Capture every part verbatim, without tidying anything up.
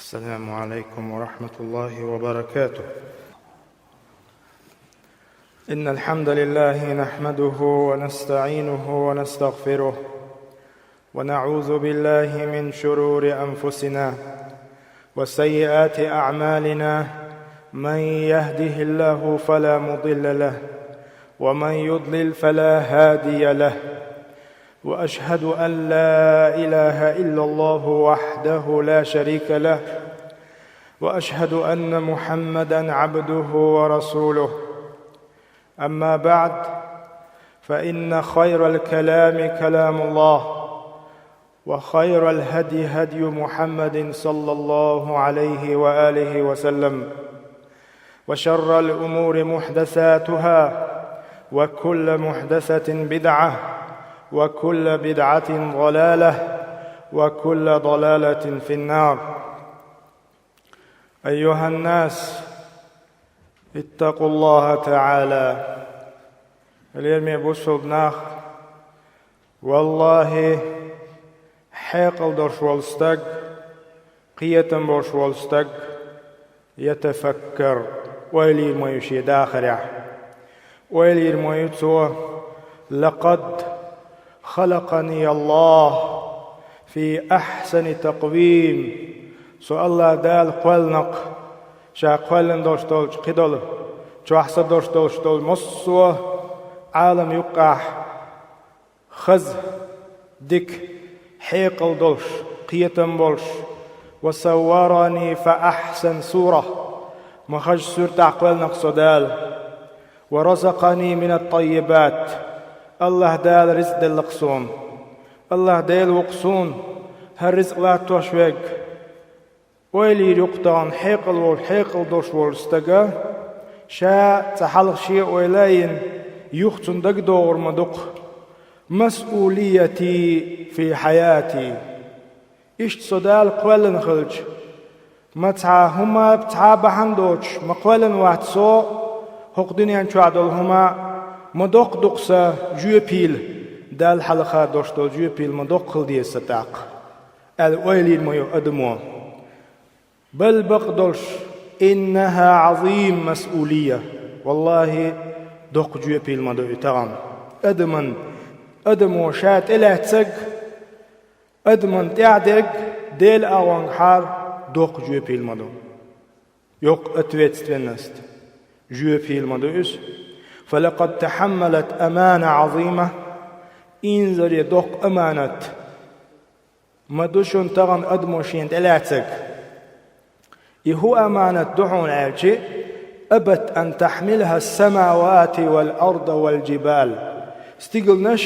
السلام عليكم ورحمة الله وبركاته. إن الحمد لله نحمده ونستعينه ونستغفره، ونعوذ بالله من شرور أنفسنا وسيئات أعمالنا. من يهده الله فلا مضل له، ومن يضلل فلا هادي له. وأشهد أن لا إله إلا الله وحده لا شريك له، وأشهد أن محمدا عبده ورسوله. أما بعد، فإن خير الكلام كلام الله، وخير الهدي هدي محمد صلى الله عليه وآله وسلم، وشر الأمور محدثاتها، وكل محدثة بدعة، وكل بدعة ضلالة، وكل ضلالة في النار. أيها الناس، اتقوا الله تعالى. Лераме бусулба нах, валлахӀи, хьекъал долуш волу стаг, кхетам болуш волу стаг, ятафаккар, ойла йийр ма ю шен дахарехь. Ойла йийр ма ю цо: «Лакъад халакъани Аллаху фи ахьсани такъвим». Со АллахӀ Дала кхоьллина-кх, Ша кхоьллина долуш долчу кхидолу, чохь са долуш долуш долу массо а Ӏалам юккъехь хаза, дика, хьекъал долуш, кхетам болуш. «Ва савварани фа ахьсана сура». Ма хазачу суьртахь кхоьллина-кх со Дала. «Ва разакъани минат таййибат». АллахӀ Дала ризкъ делла-кх суна. АллахӀ Дела ву-кх суна хӀара ризкъ латтош верг. Ойла йийр ю-кх тахана хьекъал волу, хьекъал долуш волу стага, ша цкъа хьалха шен ойла а йина, юха цунна дагадогӀур ма ду-кх: «Масъулияти фи хьаяти». Иштта со Дала кхоьллина хилча, ма цхьа хӀума, цхьа а бахьана доцуш ма кхоьллина вац со хӀокху дуьнен чохь долу хӀума, ма доккха ду-кх сан жоьпийла, Далла хьалха долуш долу жоьпийла ма доккха хила деза сан тӀаккха, аьлла ойла йийр ма ю адамо. Бал бакъдолуш: «Иннаха Ӏазим масъулия». ВаллахӀи, доккха жоьпийла ма ду и тахана. Адаман, адамо ша тӀелаьцнарг, адаман тӀаьхьа дерг Делан агӀонгахьара доккха жоьпийла ма ду. Йоккха ответственность, жоьпийла ма ду иза. «Фалакъад тахьаммалат амана Ӏазима». Инзаре доккха аманат ма ду шуна тахана адамо шена тӀелаьцнарг. И хӀун аманат ду хьуна аьлча: «Абат ан тахьмилха ас-самавати вал арда вал джибал». Стигланаш,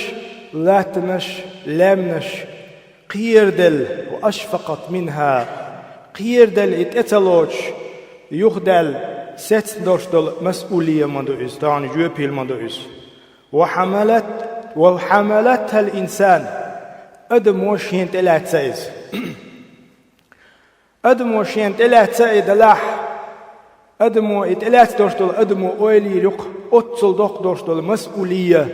латтанаш, лаьмнаш кхераделла, «ва ашфакъат минха», кхераделла и тӀе ца лоцуш, юхадаьлла, сецна долуш долу масъулия ма ду иза, тахана жоьпийла ма ду иза. «Ва хьамалат, ва хьамалатхал инсан». Адамо шена тӀелаьцна иза. Адамо шена тӀелаьцна и делахь, адамо и тӀелаьцна долуш долу адамо ойла йийр ю-кх: «Оццул доккха долуш долу масъулия,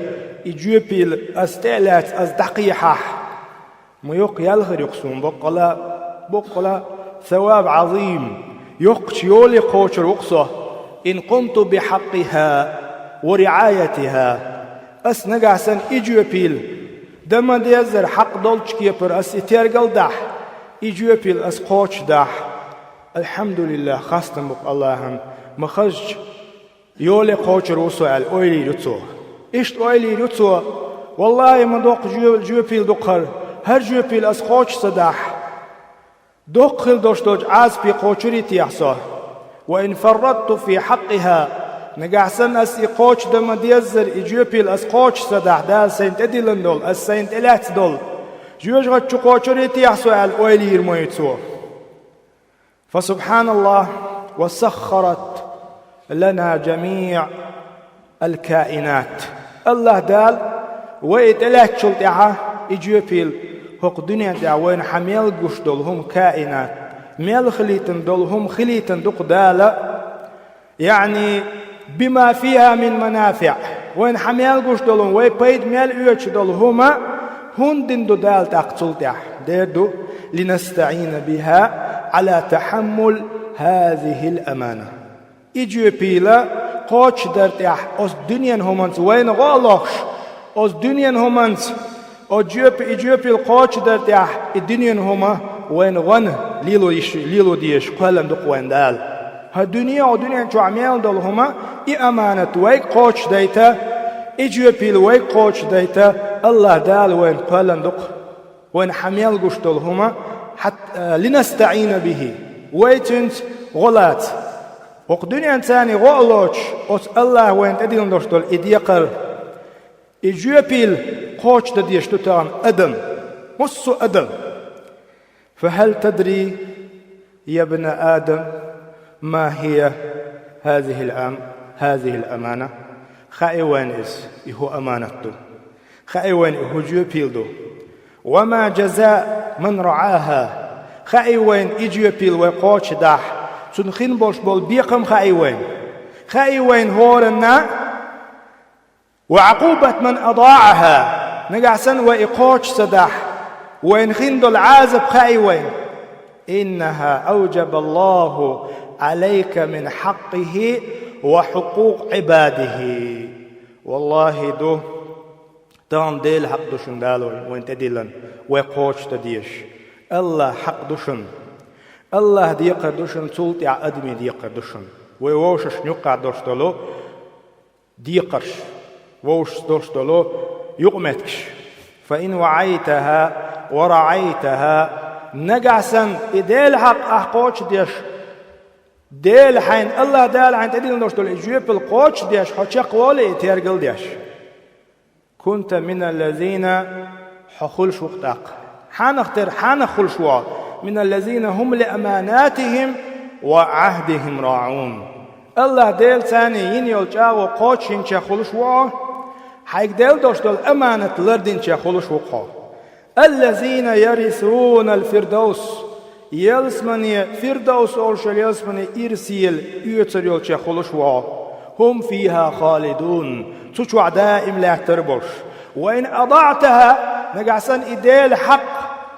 и жоьпийла ас тӀе а лаьцна, ас дӀакхехьахь, ма йоккха ял хир ю-кх суна, боккъала, боккъала, саваб Ӏазим, йоккхачу йоле кхочур ву-кх со, ин къумту бихьакъиха ва риӀаятиха». Ас нагахь санна и жоьпийла дан ма-деззара хьакъ долчу кепара ас и тергал дахь, и жоьпийла ас кхочушдахь, алхьамдулиллахӀ, хастам бу-кх АллахӀана, ма хазачу йоле кхочур ву со аьлла ойла йийр ю цо. Иштта ойла йийр ю цо: «ВаллахӀи, ма доккха жоь-, жоьпийла ду-кх хӀара, хӀара жоьпийла ас кхочуш ца дахь, доккха хила долуш долчу Ӏазапе кхочур ю техьа со. Ва ин фарратту фи хьакъиха, нагахь санна ас и кхочушдан ма-деззара, и жоьпийла ас кхочуш ца дахь, Дала сайна тӀедиллина долу, ас сайна тӀелаьцна долу жоьжахати чу кхочур ю техьа со», аьлла ойла йийр ма ю цо. Фа субхьаналлахӀ, ва саххарат лана джамиӀ аль-каинат. АллахӀ Дала вай и тӀелаьцначул тӀаьхьа и жоьпийла хӀокху дуьнен тӀехь вайна хьан мел гуш долу хӀума, каинат, мел хилийтина долу хӀума хилийтина ду-кх Дала, яъни, бима фиха мин манафиӀ, вайна хьан мел гуш долу хӀума, вай пайда мел оьцуш долу хӀума хӀунда дина ду Дала тӀаккха цул тӀаьхьа? Дера ду, линастаӀина биха, على تحمل هذه الأمانة. И жоьпийла кхочушдар тӀехь оцу дуьненан хӀуманца вайна гӀо а лохуш, оцу дуьненан хӀуманца, оцу жоьпа-, и жоьпийла кхочушдар тӀехь и дуьненан хӀума вайна гӀо а лело йиш-, лело дезаш кхоьллина ду-кх вайна Дала. ХӀара дуьне, оцу дуьнен чохь мел долу хӀума, и аманат вайга кхочушдайта, и жоьпийла вайга кхочушдайта, АллахӀ Дала вайна кхоьллина ду-кх. Вайна хьан мел гуш долу хӀума, хьат-, а, لنستعين به, вай цуьнца гӀо лаца. ХӀокху дуьненца гӀо а лоцуш, оцу АллахӀа вайна тӀедиллина долуш долу и декхар, и жоьпийла кхочушдан дезаш ду тахана адам. Массо а адам. فهل تدري يا ابن آدم ما هي هذه الأم-، هذه الأمانة؟ Хаьий вайна иза, и хӀун аманат ду? Хаьий вайна, и хӀун жоьпийла ду? وما جزاء من رعاها؟ Хаьий вайна, и жоьпийла вай кхочушдахь, цунна хин болуш болу бекхам хаьий вайна? Хаьий вайна хӀоранна а? وعقوبة من أضاعها؟ Нагахь санна вай и кхочуш ца дахь, вайна хин долу Ӏазап хаьий вайна? إنها أوجب الله عليك من حقه وحقوق عباده. ВаллахӀи ду, тахана Делан хьакъ ду шуна Дала вайна тӀедиллина, вай кхочушдан дезаш. АллахӀан хьакъ ду шуна. АллахӀан декхар ду шуна, цул тӀаьхьа адамийн декхар ду шуна. Вай вовшашна юккъехь долуш долу декхарш, вовшашна долуш долу юкъаметтигаш. فإن وعيتها ورعيتها, нагахь санна и Делан хьакъ ахь кхочушдеш, Дела хьайна, АллахӀ Дала хьайна тӀедиллина долуш долу и жоьпалла кхочушдеш, хьо чекхволий и тергал деш? كنت من الذين, хьо хуьлуш ву-кх тӀаккха. Хьанах тера, хьанах хуьлуш ву хьо? من الذين هم لأماناتهم وعهدهم راعون. АллахӀ Делаца йина йолу чӀагӀо кхочушйинчех хуьлуш ву хьо? Хьайга делла долуш долу аманат лардинчех хуьлуш ву-кх хьо. الذين يرثون الفردوس. Ялсамане, Фирдовс олуш йолу ялсамане ирс ела оьцур йолчех хуьлуш ву хьо. هم فيها خالدون. Цу чохь даим лаьттар болуш. وإن أضعتها, нагахь санна и Делан хьакъ,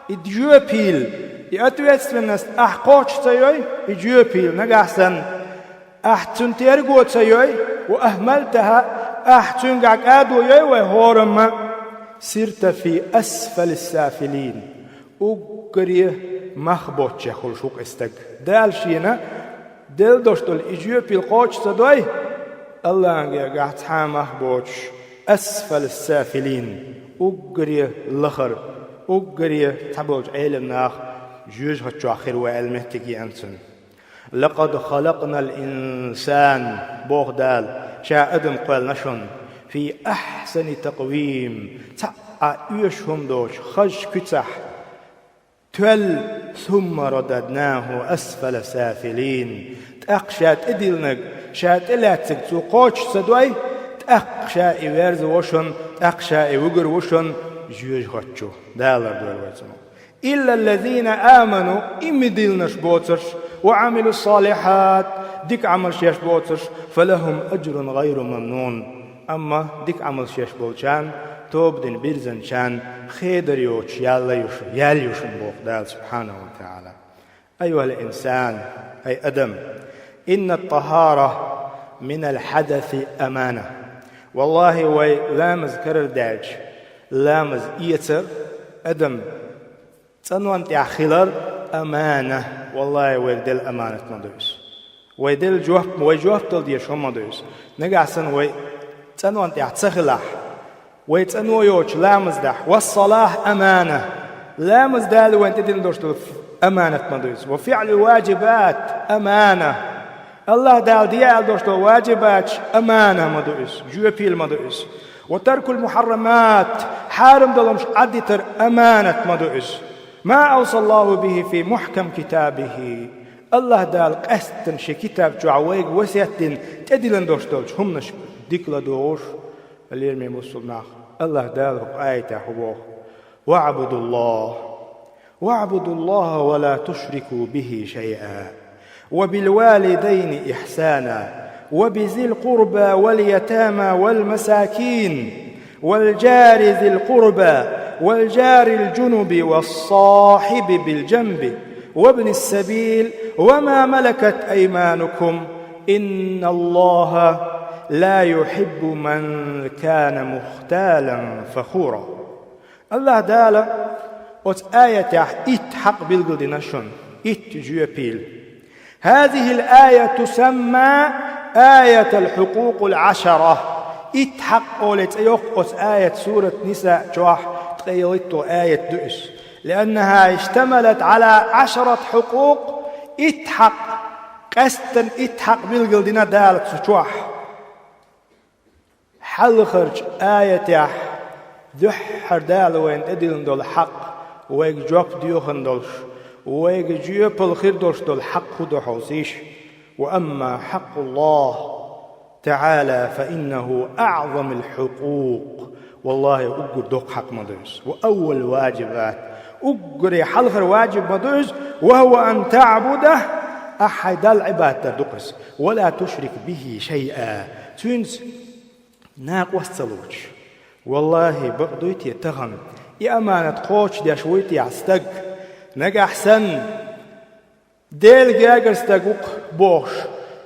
и жоьпийла, и ответственность ахь кхочуш ца йой, и жоьпийла, нагахь санна ахь цуьнан терго ца йой, وأهملتها, ахь цуьнгахь кӀадо йой вай хӀораммо, صرت في أسفل السافلين. Уггаре мах боцчех хуьлуш ву-кх и стаг. Дала шена делла долуш долу и жоьпалла кхочуш ца дой, АллахӀан гергахь цхьа а мах боцуш, أسفل السافلين, уггаре лахара, уггаре цхьаболчу Ӏеламнаха жоьжахати чохь хир ву аьлла меттиг еана цунна. لقد خلقنا الإنسان, боху Дала, ша адам кхоьллина шуна, في أحسن تقويم, цхьа а оьшу хӀума доцуш, хазачу куьцахь тоьлла, ثم رددناه أسفل سافلين, тӀаккха ша тӀедиллинарг, ша тӀелаьцнарг цо кхочуш ца дой, тӀаккха ша и верза ву шуна, тӀаккха ша и вуьгур ву шуна жоьжахати чу. Дала лардойла вай цунах. إلا الذين آمنوا, ийман диллинарш боцурш, وعملوا الصالحات, дика Ӏамалш еш боцурш, فلهم أجر غير ممنون. Амма дика Ӏамалш еш болчарна, тоба дина бирзинчарна хедар йоцуш ял ю шу-, ял ю шуна, боху Дала субхьанаху ва таӀала. أيها الإنسان, ай адам, إن الطهارة من الحدث أمانة. ВаллахӀи, вай ламаз карара даьлча, ламаз эцар, адам цӀанонна тӀехь хилар амана. ВаллахӀи, вайга делла аманат ма ду иза. Вай делла жоп, вай жоп дала дезаш хӀума ма ду иза. Нагахь санна вай цӀанонна тӀехь ца хилахь, вай цӀано йоцуш ламаз дахь, والصلاة أمانة. Ламаз Дала вайна тӀедиллина долуш долу аманат ма ду иза. وفعل الواجبات أمانة. АллахӀ Дала де аьлла долуш долу ваджибаташ амана ма ду иза, жоьпийла ма ду иза. وترك المحرمات, хьарам долу хӀумаш Ӏадитар аманат ма ду иза. ما أوصى الله به في محكم كتابه. АллахӀ Дала къаьсттина шен китаб чохь вайга васет дина тӀедиллина долуш долчу хӀуманаш дика ладугӀуш, лераме мусулманаш, АллахӀ Дала хӀокху аятехь хӀун боху: واعبدوا الله واعبدوا الله ولا تشركوا به شيئا وبالوالدين إحسانا وبذي القربى واليتامى والمساكين والجار ذي القربى والجار الجنب والصاحب بالجنب وابن السبيل وما ملكت أيمانكم إن الله لا يحب من كان مختالا فخورا. Аллаха Дала оцу аятехь итт хьакъ билгалдина шуна, итт жоьпийла. هذه الآية تسمى آية الحقوق العشرة. Итт хьакъ олий цӀе йоккху оцу аят, сурат Ниса чохь ткъе ялхитта аят ду иза. لأنها اشتملت على عشرة حقوق. Итт хьакъ, къаьсттина итт хьакъ билгалдина Дала цу чохь. Хьалхарчу аятехь дуьххьара Дала вайна тӀедиллина долу хьакъ, вайга жоп доьхна долуш, вайга жоьпалла хир долуш долу хьакъ хӀун ду хьовсийша. وأما حق الله تعالى فإنه أعظم الحقوق. Валлахи, уггар доккха хьакъ ма ду иза. وأول الواجبات. Уггаре хьалхара ваджиб ма ду иза. وهو أن تعبده. Ахь хьайн Далла Ӏибадат дар ду-кх иза. ولا تشرك به شيئا. Цуьнца накъост ца лоцуш. Валлахи, бакъ дуй те тахана, и аманат кхочушдеш вуй те ахь стаг? Нагахь санна, Делан гергара стаг ву-кх бохуш,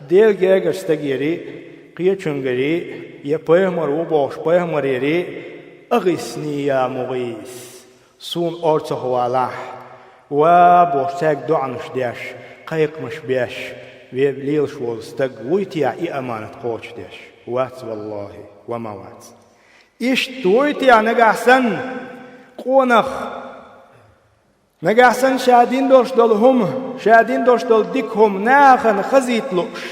Делан гергара стагари, кхечуьнгари, я пайхамар ву бохуш, пайхамарери, أغثني يا مغيث. Суна орцахвалахь, ва бохуш, цаьрга доӀанаш деш, кхайкхамаш беш, ве лелаш волу стаг вуй те и аманат кхочушдеш? Вац, валлахи, ва ма вац. Иштта вуй те нагахь санна къонах, нагахь санна ша дина долуш долу хӀума, ша дина долуш долу дика хӀума нахана хазийта лууш,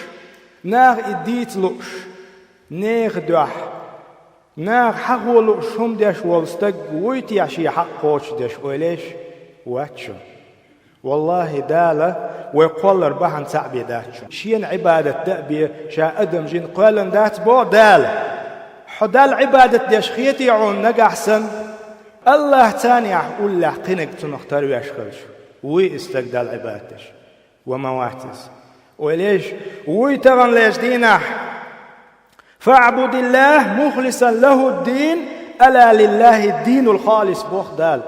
наха и дийца лууш, нехан дуьхьа, наха хьахо лууш хӀума деш волу стаг вуй те шен хьакъ кхочушдеш, ойла еш? Вац шуна. Валлахи, Дала вай кхоллар бахьана цхьаъ бен дац шуна. Шена Ӏибадат дан а бен, ша адам жин кхоьллина дац боху Дала. Хьо Далла Ӏибадат деш хетий хьуна нагахь санна, Аллах царнехь уллехь кхиниг цунах тарвеш хилча, вуй и стаг Далла Ӏибадат деш? Ва ма вац иза. Ойла еш, вуй тахана леш дийнахь: فاعبد الله مخلصا له الدين ألا لله الدين الخالص, боху Дала.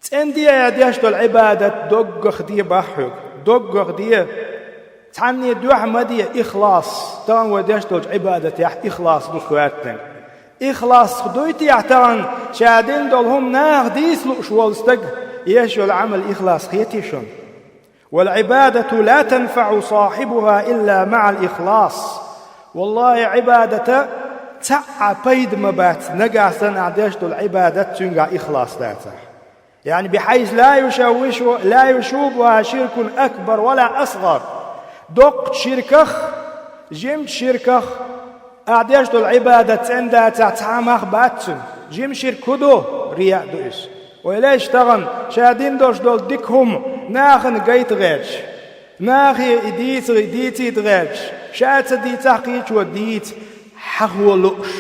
ЦӀена де аьлла деш долу Ӏибадат доггах де боху хьоьга, доггах де. Цхьанне дуьхьа ма де ихлас, тахана вай деш долчу Ӏибадатехь ихлас ду коьртаниг. Ихлас дуй те тахана ша дина долу хӀума наха дийца лууш волу стаг еш йолу Ӏамал ихлас хетий шуна? والعبادة لا تنفع صاحبها إلا مع الإخلاص. Валлахи, Ӏибадата цхьа а пайда ма бац, нагахь санна ахь деш долу Ӏибадат цуьнгахь ихлас дацахь. يعني بحيث لا يشوش، لا يشوبها شرك أكبر ولا أصغر. Доккхачу ширках, жимачу ширках ахь деш долу Ӏибадат цӀена дацахь, цхьа а мах бац цуьнан. Жима ширк хӀун ду? Рияъ ду иза. Ойла еш тахана, ша дина долуш долу дика хӀума нахана гайта гӀерташ, нахе и дийца, дийцийта гӀерташ, ша ца дийцахь кхечо дийца хьахо лууш,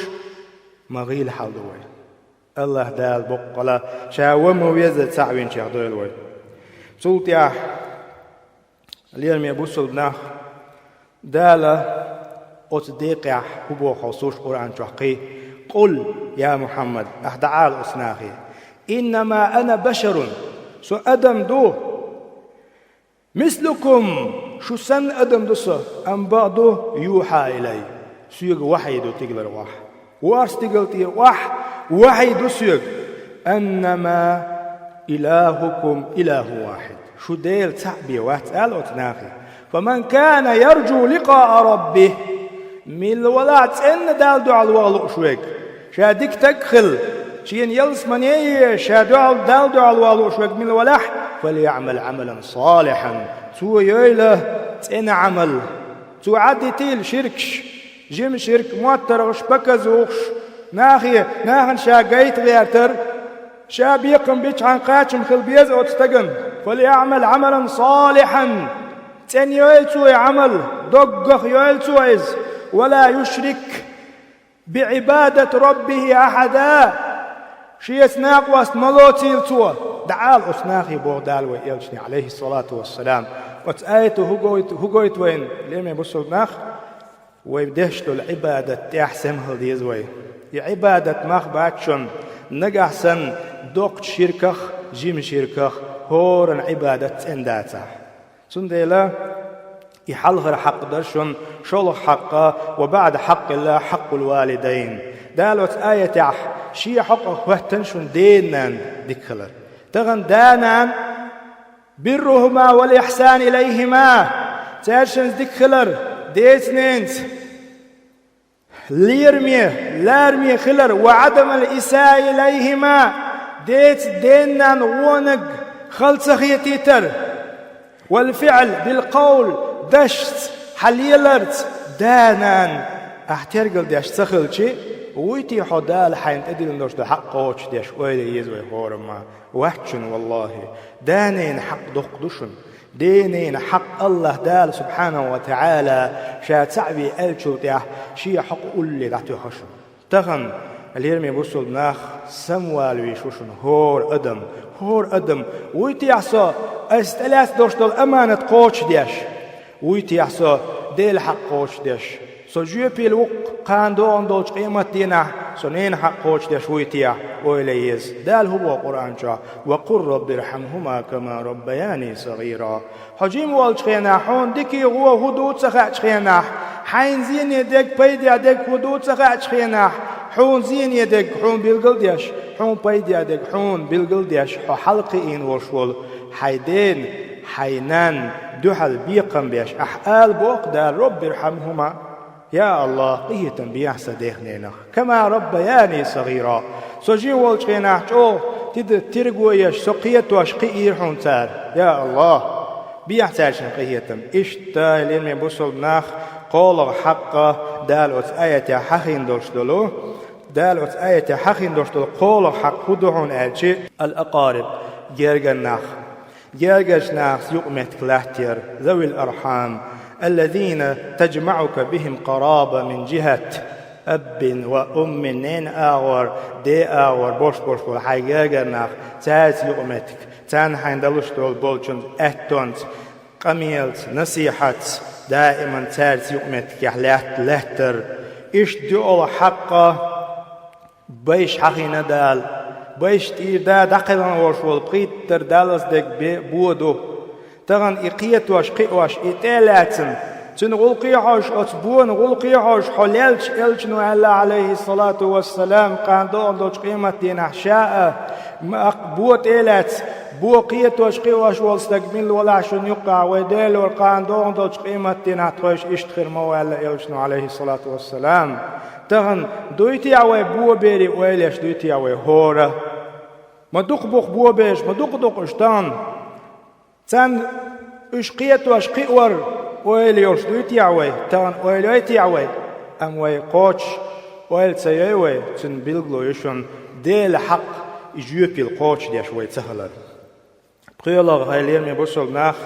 ма гӀийла хьал ду вай. Аллаха Дала боккъала ша ва ма везза цхьаъ винчех дойла вай. Цул тӀаьхьа, лераме бусалба нах, Дала оцу декъехь хӀун боху хьовсуш Къуръан чохь кхин: قل, я Мухьаммад, ахь дӀаала оцу нахе: إنما أنا بشر, со адам ду, مثلكم, шу санна адам ду со, амма бакъ ду, يوحى إلي, соьга вахьий ду тигалара охьа. ВорхӀ стигала тӀера охьа вахьий ду соьга. أنما إلهكم إله واحد. Шу Дела цхьаъ бен вац, ала оцу нахе. فمن كان يرجو لقاء ربه. Милла валахь цӀенна Далла дуьхьал ваха лууш верг, ша дика стаг хилла, шена ялсамане а еза, ша дуьхьал, Далла дуьхьал ваха лууш верг милла валахь, فليعمل عملا صالحا. Цо йойла цӀена Ӏамал. Цо Ӏадитийла ширкаш, жима ширк, моттаргӀаш, паказухаш, нахе, нахана ша гайта гӀертар, ша бекхам бичхьана кхачам хила беза оцу стагана. فليعمل عملا صالحا. ЦӀена йойла цо и Ӏамал, доггах йойла цо иза. ولا يشرك بعبادة ربه أحدا. Шеца накъост ма лоцийла цо. ДӀаала оцу нахе, боху Дала вайн элчане, عليه الصلاة والسلام. Оцу аято хӀун гойту, хӀун гойту вайна, лераме бусалба нах? Вай деш долу Ӏибадат тӀехь сема хила деза вай. И Ӏибадат мах бац шуна, нагахь санна доккхачу ширках, жима ширках хӀоран Ӏибадат цӀена дацахь. Цундела и хьалхара хьакъ дара шун, шолгӀа хьакъ, وبعد حق الله حق الوالدين. Дала оцу аятехь шен хьокъах хӀоьттина шун ден-ненан дика хилар. Тахана да-нана, برهما والإحسان إليهما, цаьршинца дика хилар, деца-ненаца лераме, лараме хилар, وعدم الإساءة إليهما, деца, ден-ненан вониг хала ца хетийтар, والفعل بالقول, дашца, хьан леларца, да-нана ахь тергалдеш ца хилча, вуй те хьо Дала хьайна тӀедиллина долуш долу хьакъ кхочушдеш, ойла е еза вай хӀорамма? Вац шуна, валлахӀи. Да-ненан хьакъ доккха ду шуна. Ден-ненан хьакъ АллахӀ Дала, субхьанаху ва таӀала, ша цхьаъ ве аьллачул тӀаьхьа шен хьокъ улле дӀатоьхна шуна. Тахана, лераме бусулба нах, самавала везаш ву шуна хӀора адам. ХӀора адам, вуй те хьо со, ас тӀелаьцна долуш долу аманат кхочушдеш? Вуй те хьо со, Делан хьакъ кхочушдеш? Со жоьпе ву-кх кхана догӀун долчу къематдийнахь, со ненан хьакъ кхочушдеш вуй те хьо? Ойла е еза. Дала хӀун боху Къуръан чохь: وقل رب ارحمهما كما ربياني صغيرا. Хьо жима волчу хенахь, хьуна дикий гӀо хӀун ду ца хаьачу хенахь, хьайна зене дерг, пайде дерг хӀун ду ца хаьачу хенахь, хьуна зене дерг хьуна билгал а деш, хьуна пайде дерг хьуна билгал а деш, хьо хьалакхиийна волуш волу хьайн дена, хьайн нанна дуьхьал бекхам беш, ахь ала боху Дала: رب ارحمهما. Я АллахӀ, къинхетам бехьа сан ден-ненах. كما ربياني صغيرا. Со жима волчу хенахь чӀогӀа тида тирго еш, со кхетош кхиийра хьуна цара. Я АллахӀ, бехьа цаьршинна къинхетам. Иштта, лераме бусулба нах, кхоалгӀа хьакъ Дала оцу аятехь хьахийна долуш долу, Дала оцу аятехь хьахийна долуш долу кхоалгӀа хьакъ хӀун ду хьуна аьлча, الأقارب, гергара нах. Гергарчу нахаца юкъаметтиг латтаяр, ذوي الأرحام الذين تجمعك بهم قرابة من جهة أب وأم, ненан агӀор, ден агӀор болуш болуш болу хьайн гергара нах, цаьрца юкъаметтиг, царна хьайна далуш долу болчун аьттонца, къамелаца, насихьатца, даиман цаьрца юкъаметтигехь лаьтта лаьттар. Иштта доьалгӀа хьакъ Байш хьахийна Дала. Байш тӀера да дӀакхелхина волуш волу пхийттара даллаза дерг бе-, бо ду. Тахана и кхетош, кхиош, и тӀе а лаьцна, цуьнан гӀуллакхе а хьожуш, оцу бона гӀуллакхе а хьожуш, хьо лелча, элчано аьлла, Ӏалайхиссалату вассалам, кхана догӀун долчу къематдийнахь ша а, м-, акх-, бо тӀе а лаьцна, бо кхетош, кхиош волу стаг милла валахь шуна юккъехь, вай Делора, кхана догӀун долчу къематдийнахь тхойша иштта хир ма ву аьлла элчано, Ӏалайхиссалату вассалам. Тахана дуй те вай бо берийн ойла еш, дуй те вай хӀора? Ма дукха бу-кх бо бераш, ма дукха ду-кх уьш тахана. Царна уьш кхетош, кхиор ойла йолуш дуй те вай, тахана ойла йой те вай? Амма вай кхочуш ойла ца йой вай, цуьнан билгало ю шуна Делан хьакъ и жоьпалла кхочушдеш вай ца хилар. ПхоьалгӀа, хьоме бусалба нах,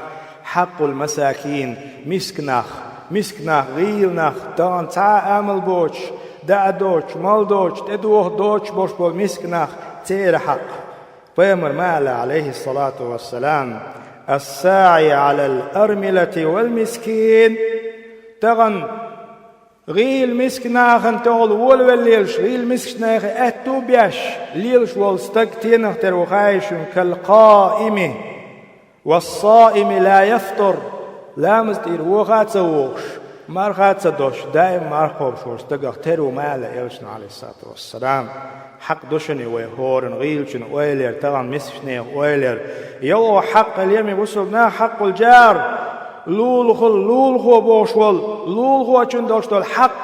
хьакъул масакин, миска нах, миска нах, гӀийла нах, тахана цхьа а амал боцуш, даа доцуш, мала доцуш, тӀедуха доцуш болуш болу миска нах, церан хьакъ. Пайхамара ма аьлла, Ӏалайхиссалату вассалам: «Ас-саӀи Ӏалал армилати вал мискин». Тахана гӀийла миска нахана тӀехула волавелла лелаш, гӀийла мискачу нехан аьтту а беш, лелаш волу стаг стенах тера ву хаий шуна, кал-къаими, вас-саими ла яфтур, ламаза тӀера воха а ца вогӀуш, марха а ца деш, даим марха кхобуш волу стагах тера ву ма аьлла элчано, Ӏалайхиссалату вассалам. Хьакъ ду шуна и вай хӀоранна, гӀийлачунна ойла яр, тахана мискачу нехан ойла яр. ЙолгӀа хьакъ, хьоме бусалба нах, хьакъул-жар, лулахула, лулахо бохуш волу, лулахочун долуш долу хьакъ,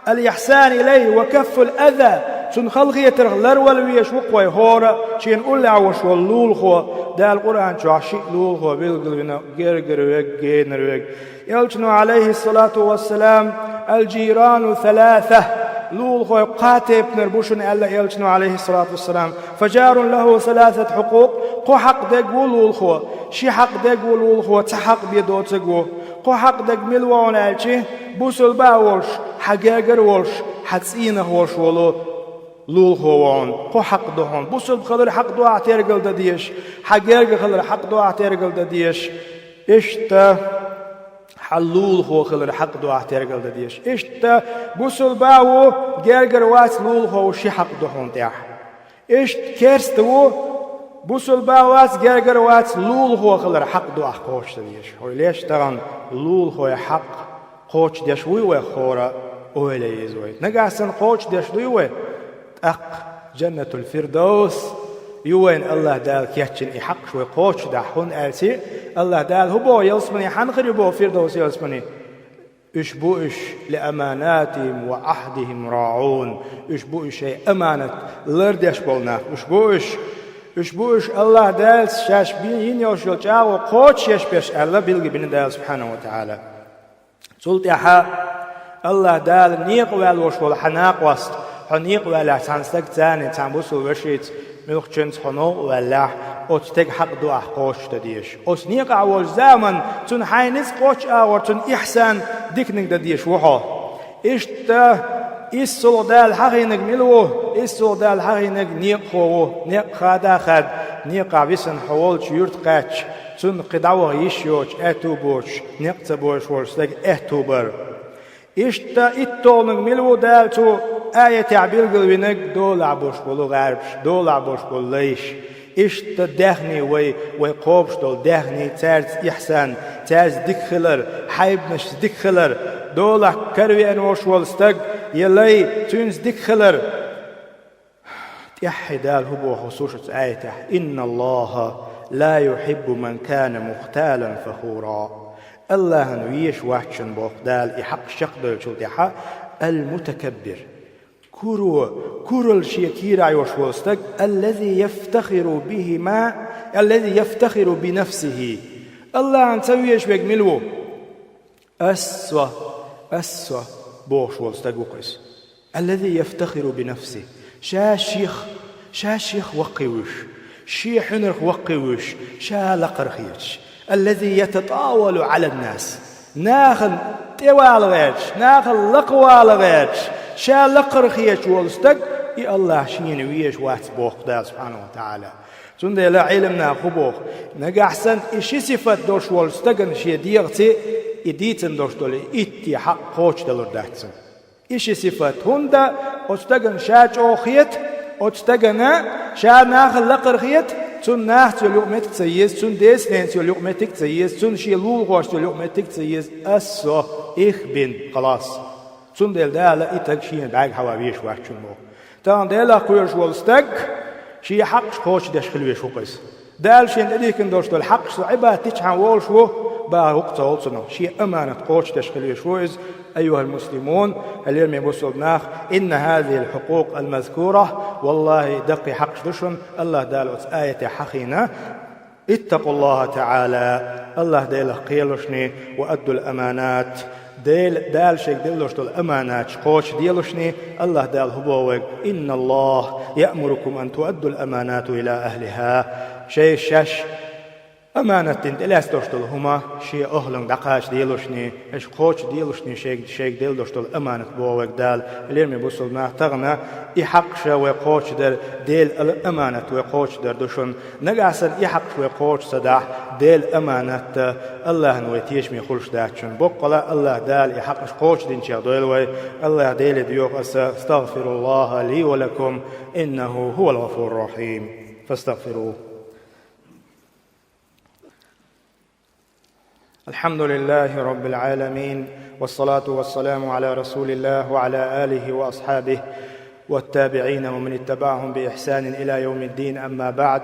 ал-ихсан илайхи ва каффул аза, цунна халахетарх ларвала везаш ву-кх вай хӀора, шена уллехь волуш волу лулахо. Дала Къуръан чохь шиъ лулахо билгалвина: гергара верг, генара верг. Элчано, Ӏалайхиссалату вассалам: «Ал-жирану саласа», лулахой кхаа тайпанара бу шуна аьлла элчано, Ӏалайхиссалату вассалам. «Фа жарун лаху саласату хьукъукъ», кхо хьакъ дерг ву лулахо, ши хьакъ дерг ву лулахо, цхьа хьакъ бен доцург ву. Кхо хьакъ дерг мила ву аьлча, бусалба а волуш, хьан гергара волуш, хьан цӀийнах волуш волу лулахо ву хьуна. Кхо хьакъ ду хьуна. Бусалба хилар хьакъ ду ахь тергал дан дезаш, хьан герга хилар хьакъ ду ахь тергал дан дезаш. Иштта хьан лулахо хилар хьакъ ду ахь тергал дан дезаш. Иштта бусалба а ву, гергара вац, лулахо ву, ши хьакъ ду хьуна тӀехь. Иштта керста ву, Бусулба вац, гергара вац, лулахо хилар хьакъ ду ахь кхочушдан дезаш. Хьо леш тахана лулахой хьакъ кхочушдеш вуй вай хора, ойла е еза вай. Нагахь санна кхочушдеш дуй вай, тӀаккха Джаннатул Фирдовс ю вайна АллахӀ Дала кечйина и хьакъаш вай кхочушдахь, хӀунда аьлча АллахӀ Дала хӀун боху ялсамане, хьанна хир ю боху Фирдовс ялсамане? Уьш бу уьш, «لأماناتهم وعهدهم راعون». Уьш бу уьш шайн аманат лардеш болу нах. Уьш бу уьш. Уьш бу уьш АллахӀ Дала шаьш бин йина йолуш йолу чӀагӀо кхочушъеш берш аьлла, билгал бина Дала субхьанаху ва таӀала. Цул тӀаьхьа АллахӀ Дала некъа ваьлла волуш волу хьан накъост, хьо некъа ваьллехь цхьана стаг царна, цхьана бусул вешица, муьлххачуьнца хьо новкъа ваьллехь, оцу стеган хьакъ ду ахь кхочушдан дезаш. Оцу некъахь волчу заманна цунна хьайна ницкъ кхоччу агӀор цунна ихьсан, диканиг дан дезаш ву хьо. Иштта иссалгӀа Дала хьахийнарг мила ву? ИссалгӀа Дала хьахийнарг некъахо ву, некъ хада а хадда, некъахь висина хьо волчу юьрта кхаьчча, цунна кхин дӀаваха йиш йоцуш, аьтту боцуш, некъ ца бовзуш волчу стеган аьтту бар. Иштта итталгӀаниг мила ву Дала цу аятехь билгалвинарг? Долахь болуш болу гӀарбаш, долахь болуш болу лайш. Иштта даьхний вай, вай кхобуш долу даьхний, цаьрца ихьсан, цаьрца дика хилар, хьайбанашца дика хилар, долахь каравеана волуш волу стаг я лай, цуьнца дика хилар. ТӀаьххье Дала хӀун боху сурат аятехь: «إن الله لا يحب من كان مختالا فخورا». АллахӀана везаш вац шуна боху Дала и хьакъ чекхдевллачул тӀаьхьа المتكبر. Куро, куралла шен кийрахь йолуш волу стаг, الذي يفتخر بهما، الذي يفتخر بنفسه. АллахӀана ца везаш верг мила ву? Ас со, ас со бохуш волу стаг ву-кх иза. الذي يفتخر بنفسه. Ша шех, ша шех ваккхий вуьйш, шен хьуьнарх ваккхий вуьйш, ша лакхара хеташ. الذي يتطاول على الناس. Нахана тӀевала гӀерташ, нахана лакхавала гӀерташ, ша лакхара хеташ волу стаг, и АллахӀ шена везаш вац боху Дала субхьанаху ва таӀала. Цундела Ӏилманах хӀун боху? Нагахь санна и ши сифат долуш волу стагана шен дегӀаца и дийцина долуш долу и итт хьакъ кхочушдалур дац цунна. И ши сифат, хӀунда оцу стагана ша чӀогӀа хета, оцу стагана ша нахана лакхара хета, цунна нахаца йолу юкъаметтиг ца еза, цунна децненца йолу юкъаметтиг ца еза, цунна шен лулахошца йолу юкъаметтиг ца еза, ас со, их бин, халас. Цундела Дала и стаг шена бӀаьргахьа ван везаш вац шуна боху. Тахана Делах кхоьруш волу стаг шен хьакъаш кхочушдеш хила везаш ву-кх иза. Дала шена тӀедихкина долуш долу хьакъаш со Ӏибадат дичхьана волуш ву, бахар ву-кх ца волу цунах. Шен аманат кхочушдеш хила везаш ву иза. أيها المسلمون, хьалераме бусулба нах, إن هذه الحقوق المذكورة, валлахӀи, даккхий хьакъаш ду шуна, АллахӀ Дала оцу аятехь хьахийна. اتقوا الله تعالى, АллахӀ Делах кхералушний, وأدوا الأمانات, Дела, Дала шайга деллалуш долу аманаташ кхочушделушний, АллахӀ Дала хӀун боху вайга: إن الله يأمركم أن تؤدوا الأمانات إلى أهلها. Шайна шаьш аманат дина тӀелаьцна долуш долу хӀума шен ахӀланга дӀакхачаделушний, аша кхочушделушний шайга, шайга делла долуш долу аманат боху вайга Дала. Лераме бусулба нах, тахана и хьакъаш вай кхочушдар, Делан аманат вай кхочушдар ду шуна. Нагахь санна и хьакъаш вай кхочуш ца дахь, Делан аманат АллахӀана вай тешаме хуьлуш дац шуна. Боккъала АллахӀ Дала и хьакъаш кхочушдинчех дойла вай. АллахӀ Деле доьху аса: أستغفر الله لي ولكم، إنه هو الغفور الرحيم. فاستغفروه. الحمد لله رب العالمين، والصلاة والسلام على رسول الله وعلى آله وأصحابه والتابعين ومن اتبعهم بإحسان إلى يوم الدين، أما بعد،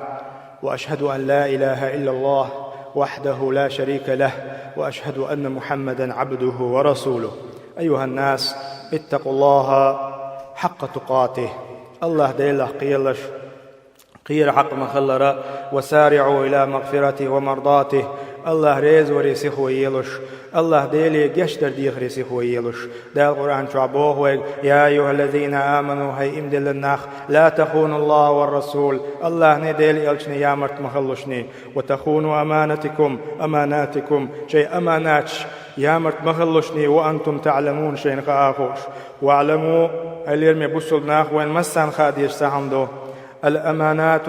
وأشهد أن لا إله إلا الله وحده لا شريك له، وأشهد أن محمدا عبده ورسوله. أيها الناس، اتقوا الله حق تقاته. АллахӀ Делах кхералаш, кхера хьакъ ма-хиллара, وسارعوا إلى مغفرته ومرضاته, АллахӀ резаваре сихо елаш, АллахӀ Деле гечдар дехаре сихо елаш. Дала Къуръан чохь боху вайга: يا أيها الذين آمنوا, хӀай иман диллина нах, لا تخونوا الله والرسول, АллахӀне, Делан элчане ямарта ма хилалушний, وتخونوا أماناتكم، أماناتكم, шайн аманаташ ямарта ма хилалушний, وأنتم تعلمون, шайна хаа а хууш. واعلموا, хьалераме бусулба нах, вайн массарна хаа дезаш цхьа хӀума ду. الأمانات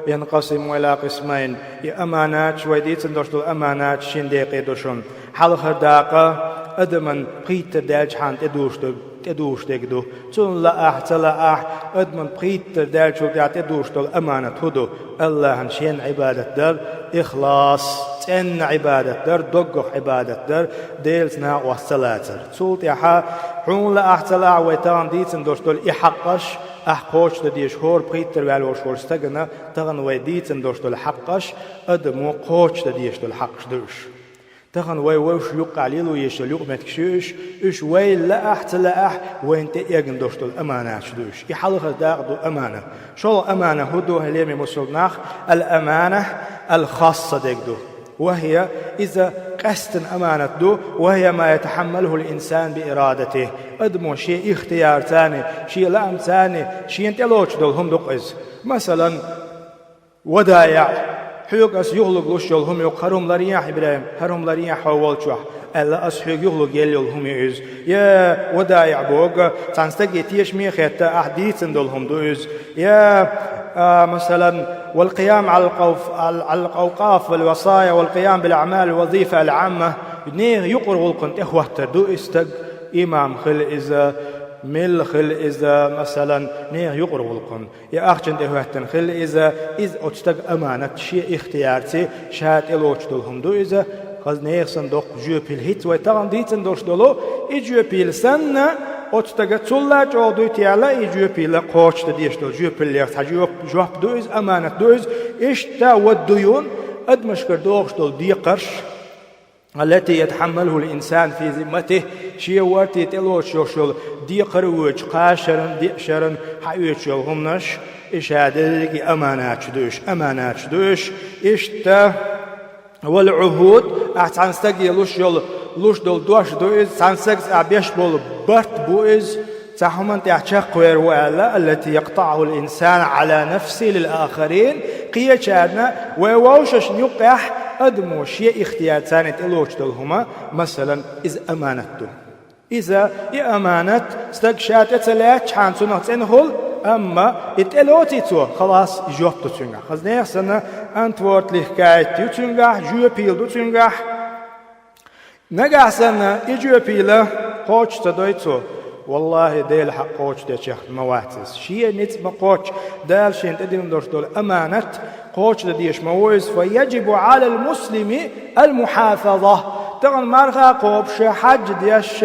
ينقسم إلى قسمين. И аманаташ, вай дийцина долуш долу аманаташ шина декъе ду шуна. Хьалхара дакъа адаман пхийттара даьлчхьана тӀедуш ду. тӀедужаш дерг ду. Цунна лаахь, ца лаахь, адамна пхийттара даьллачул тӀехьа тӀедужаш долу аманат хӀун ду? АллахӀана шен Ӏибадат дар, ихлас, цӀенна Ӏибадат дар, доггах Ӏибадат дар, Делаца накъост ца лацар. Цул тӀаьхьа, хьуна лаахь, ца лаахь, вай тахана дийцина долуш долу и хьакъаш, ахь кхочушдан дезаш, хӀора пхийттара ваьлла волуш волчу стагана тахана вай дийцина долуш долу хьакъаш, адамо кхочушдан дезаш долу хьакъаш ду уьш. Тахана вай вовшашна юккъехь лело езаш йолу юкъаметтигаш ю уьш, уьш вайна лаахь, ца лаахь, вайна тӀе эгна долуш долу аманаташ ду уьш. И хьалхара дакъа ду аманат. ШолгӀа аманат хӀун ду, хьоме мусульман нах? Ал-аманат ал-хасса дерг ду. Ва хьия, иза къаьстина аманат ду, ва хьия ма ятахьаммалухул инсан би ирадатихи. Адамо шен ихтиярца, шен лаамца, шена тӀелоцуш долу хӀума ду-кх иза. Масалан, ВадаиӀ, хьоьга ас юхалург луш йолу хӀума ю-кх, хӀара хӀума ларъе ахь, ИбрахӀим, хӀара хӀума ларъе ахь хьо волчохь, аьлла, ас хьоьга юхалург елла йолу хӀума ю иза. Я вадаиӀ боху, цхьана стаге тешаме а хетта, ахь дийцина долу хӀума ду иза. Я, а, масалан, вал-къиям ал-къавф-, ал-, ал-къавкъаф вал-васая, вал-къиям бил-аъмал вал-вазифа ал-Ӏамма, нехан юкъара гӀуллакхана тӀехӀоттар ду и стаг, имам хила иза, милла хила иза, масалан, нехан юкъара гӀуллакхана. Я ахчана тӀехӀоьттина хила иза, иза оцу стага аманат, шен ихтиярца ша тӀелоцуш долу хӀума ду иза, хаза нехан санна доккха жоьпалла. ХӀинца вай тахана дийцина долуш долу и жоьпалла санна, оцу стага цул а чӀогӀа дуй те аьлла, и жоьпалла кхочушдан дезаш долу жоьпаллех цхьа жоп, жоп ду иза, аманат ду иза. Иштта вад-дуюн, адамашкара догӀуш долу декхарш, التي يتحمله الإنسان في ذمته, шен ворте тӀелоцуш йолуш йолу декхар а воьдуш, кхаа шарна, диъ шарна хьаоьцуш йолу хӀуманаш, и ша дерриге аманаташ ду уьш, аманаташ ду уьш. Иштта, вал-Ӏухуд, ахь цхьана стаге луш йолу, луш долу дош ду иза, цхьана стагаца ахь беш болу барт бу иза, цхьа хӀуманна тӀехь чекхвер ву аьлла, التي يقطعها الإنسان على نفسه للآخرين, кхечарна, вай вовшашна юккъехь адамо шен ихтиярца тӀелоцуш долу хӀума, масалан, иза аманат ду. Иза, и аманат, стаг ша тӀе ца лаьттачхьана цунах цӀена хуьлу, амма и тӀелоций цо, халас, и жоп ду цуьнгахь. Хаза нехан санна, антвортлихкайт ю цуьнгахь, жоьпалла ду цуьнгахь. Нагахь санна и жоьпалла кхочуш ца дой цо, валлахӀи, Делан хьакъ кхочушдечех ма вац иза. Шен ницкъ ма кхоччу, Дала шена тӀедиллина долуш долу аманат кхочушдан дезаш ма ву иза. فيجب على المسلم المحافظة. Тахана марха кхобуш, хьаьж деш,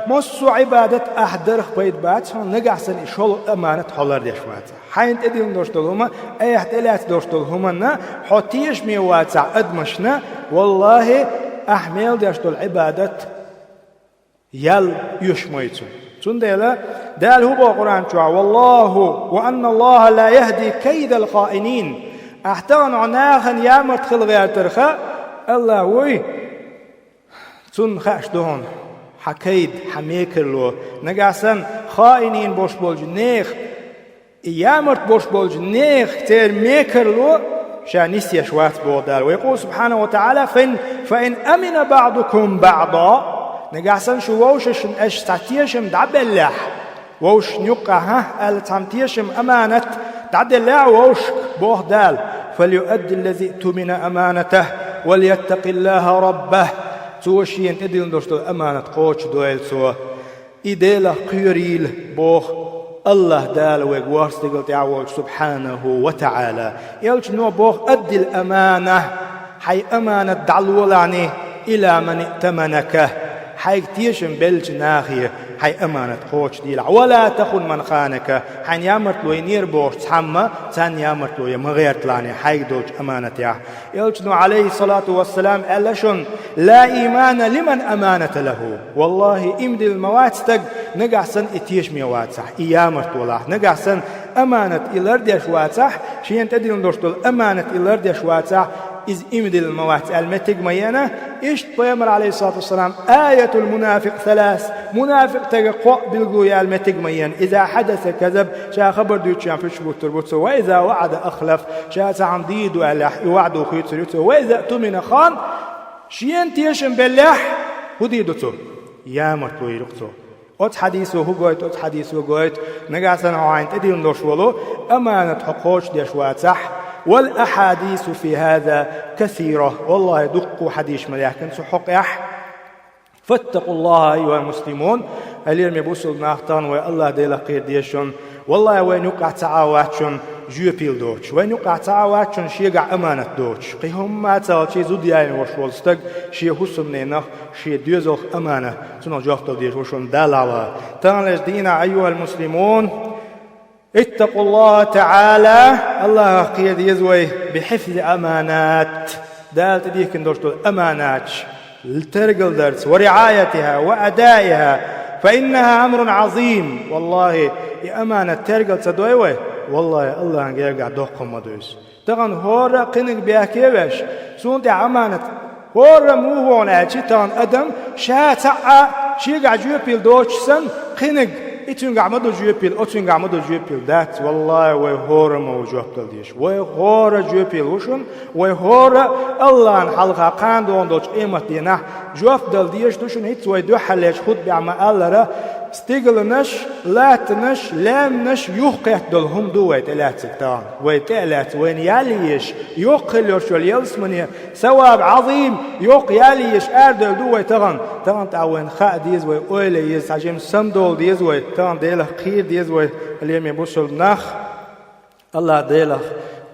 массо а Ӏибадат ахь дарх пайда бац хьуна, нагахь санна и шолгӀа аманат хьо лардеш вац. Хьайна тӀедиллина долуш долу хӀума, айхьа тӀелаьцна долуш долу хӀуманна хьо тешаме вацахь адамашна, валлахӀи, ахь мел деш долу Ӏибадат ял оьшуш ма ю цунна. Цундела Дала хӀун боху Къуръан чохь: «Валлаху, ва анна Аллаха ла яхди кайдал хаинин». Ахь тахана хьо нахана ямарт хила гӀертарх, АллахӀ вуй. Цунна хаьаш ду хьуна хьан кайд, хьан мекарло. Нагахь санна хаинин болуш болчу нехан, и ямарт болуш болчу нехан церан мекарло ша нисъеш вац, боху Дала. Ва якъулу субхьанаху ва тагӀала: «Фа ин, фа ин амина баъдукум баъда». Нагахь санна шу вовшашна аша цхьа тешам дӀабеллехь, вовшашна юккъехь, хӀа, аьлла цхьана тешам, аманат дӀаделлехь вовшашка, боху Дала: «Фалюадди ллази тумина аманатаху, валияттакъиллаха раббаху». Цо шена тӀедиллина долуш долу аманат кхочушдойла цо. И Делах кхоьрийла, боху АллахӀ Дала, вайга ворхӀ стигала тӀаьхьа волчу, субхьанаху ва тагӀала. Элчано боху: «Аддил амана». Хьайн аманат дӀалолахьний, «ила ман иътаманака». Хьайга тешам беллачу нахе хьайн аманат кхочушдийлахь. «Ва ла тахун ман ханака». Хьайна ямартло йинера бохуш цхьамма, царна ямартло ян ма гӀерталахьний хьайга долчу аманатехь. Элчано, Ӏалайхиссалату вассалам, аьлла шуна: «Ла имана лиман аманата лаху». ВаллахӀи, иман диллина ма вац стаг, нагахь санна и тешаме вацахь, и ямарт валахь, нагахь санна аманат и лардеш вацахь, шена тӀедиллина долуш долу аманат и лардеш вацахь, иза иман диллина ма вац аьлла меттиг ма йина. Иштта пайхамар, Ӏалайхиссалату вассалам: «Аятул мунафикъ салас». Мунафикъ стеган кхоъ билгало яьлла меттиг ма йина. «Иза хьадаса казаб», ша хабар дуьйцучу хенахь пуьчаш буттур бу цо. «Ва иза ваӀада ахлаф», ша цхьа хӀума дийр ду аьллехь, и ваӀда хуьйцур ю цо. «Ва иза тумина хан», шена тешам беллехь, хӀун дийр ду цо? Ямартло йийр ю-кх цо. Оцу хьадисо хӀун гойту, оцу хьадисо гойту, нагахь санна хьо хьайна тӀедиллина долуш волу аманат хьо кхочушдеш вацахь, вал ахьадису фи хаза касира. ВаллахӀи, дуккха хьадисаш ма даьхкина цу хьокъехь. Фаттакъуллаха, айюхал муслимун, Хьалераме бусулба нах, тахана вай Аллах Делах кхера деза шуна. Валлахи, вайна юкъахь цхьа а вац шуна жоьпийла доцуш. Вайна юкъахь цхьа а вац шуна шегахь аманат доцуш. Кхин хӀумма а ца хилча, зуда яйна волуш волу стаг шен хӀусамненах, шен доьзалх аманат, цунах жоп дала дезаш ву шуна Далла. Таханлерчу дийнахь, айюхал муслимун, اتقوا الله تعالى, Аллахах кхера деза вай, بحفظ الأمانات, Дала тӀедихкина долуш долу аманаташ тергалдарца, ورعايتها وأدائها, فإنها أمر عظيم. Валлахи, и аманат тергал ца дой вай, валлахи, Аллахьан гергахь доккха хӀума ду иза. Тахана хӀора а кхиниг бехке а веш, цунна тӀехь аманат хӀора а муха вогӀу аьлча, тахана адам ша цхьаъ а шегахь жоьпийла доцуш санна, кхиниг, и цуьнгахь ма ду жоьпийла, оцуьнгахь ма ду жоьпийла дац. Валлахи, вай хӀора а ма ву жоп дала дезаш. Вай хӀора а жоьпийла ву шуна, вай хӀора а Аллахьан хьалха кхана догӀун долчу къематдийнахь жоп дала дезаш ду шуна. ХӀинца вай дуьххьарлечу хутбехь ма-аллара, стигаланаш, латтанаш, лаьмнаш юхакхетта долу хӀума ду вай тӀелаьцнарг тахана. Вай тӀе а лаьцна, вайна ял езаш, йоккха хила йолуш йолу ялсамане саваб Ӏазим, йоккха ял езаш арадевлла ду вай тахана. Тахана тӀаккха вайна хаа деза, вай ойла еза, цхьа жимма самадовла деза вай, тахана Делах кхера деза вай, хьалераме бусулба нах. Аллах Делах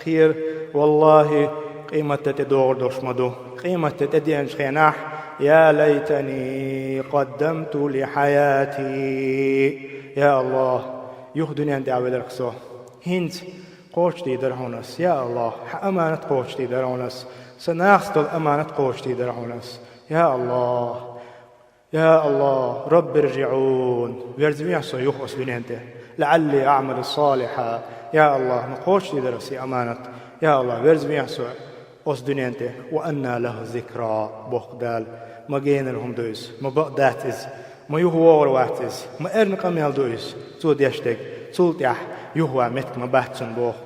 кхера, валлахи, къематде тӀедогӀур долуш ма ду. Къематде тӀедеанчу хенахь, يا ليتني قدمت لحياتي. Я Аллах, юха дуьнен тӀехь веларх со. ХӀинца кхочушдийр дара хьуна ас. Я Аллах, хьан аманат кхочушдийр дара хьуна ас. Сан нахаца долу аманат кхочушдийр дара хьуна ас. Я Аллах, يا الله رب ارجعون, верзавехьа со юха оцу дуьнен тӀе. لعلي أعمل صالحا, я Аллах, ма кхочушдийр дара ас и аманат. Я Аллах, верзавехьа со оцу дуьнен тӀе. وأنى له الذكرى, боху Дала. Ма генара хӀума ду иза, ма бакъ дац иза, ма юха вогӀур вац иза, ма эрна къамел ду иза, цо деш дерг, цул тӀаьхьа юха ван меттиг ма бац цунна боху.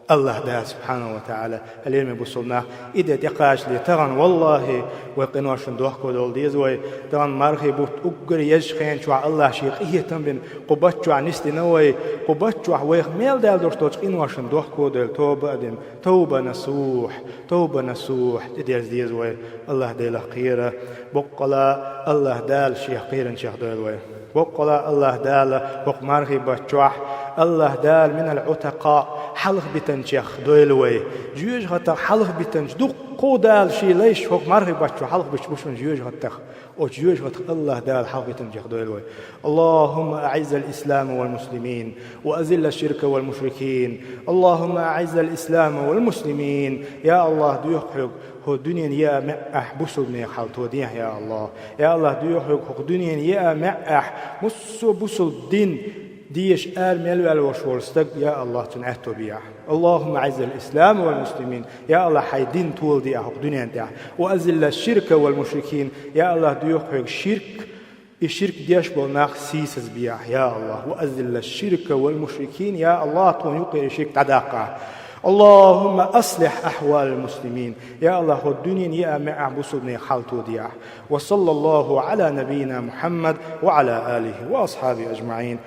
Аллах Дала, субхьанаху ва таӀала, хьалераме бусулба нах, и де тӀекхачале тахана, валлахи, вай къиношна дохко довла деза вай. Тахана мархи бутт уггар езачу хенчохь Аллах шен къинхетам бина, кху бутт чохь нисдина вай, кху бутт чохь вайх мел даьлла долуш долчу къиношна дохко а девлла, тоба а дина, توبة نصوح, توبة نصوح, тӀедерза деза вай. Аллах Делах кхера, боккъала Аллах Дала Шех кхеринчех дойла вай. Боккъала Аллах Дала хӀокху мархи бутт чохь, Аллах Дала من العتقاء, хьалхабитанчех дойла вай. Жоьжахатах хьалхабитанчу дуккха а Дала шен лайш хӀокху мархи бутт чохь хьалхабуьтуш бу шуна жоьжахатах. Оцу жоьжахатах Аллах Дала хьалхабитанчех дойла вай. اللهم أعز الإسلام والمسلمين وأذل الشرك والمشركين. اللهم أعز الإسلام والمسلمين. Я Аллах, доьху хьоьга, хӀокху дуьненан еа маьӀӀехь бусулбанийн хьал тодехьа, я Аллах. Я Аллах, доьху хьоьга, хӀокху дуьненан еа маьӀӀехь массо а бусулба дин деша ара мел ваьлла волуш волу стаг, я Аллах, цунна аьтто бехьа. اللهم أعز الإسلام والمسلمين. Я Аллах, хьайн дин толадехьа хӀокху дуьнен тӀехь. وأذل الشرك والمشركين. Я Аллах, доьху хьоьга ширк, и ширк деш болу нах сийсазбехьа, я Аллах. وأذل الشرك والمشركين. Я Аллах, тхуна юккъера и ширк дӀадаккхахьа. اللهم أصلح أحوال المسلمين. Я Аллах, хӀокху дуьненан еа маьӀӀехь бусулбанийн хьал тодехьа. وصلى الله على نبينا محمد وعلى آله وأصحابه أجمعين.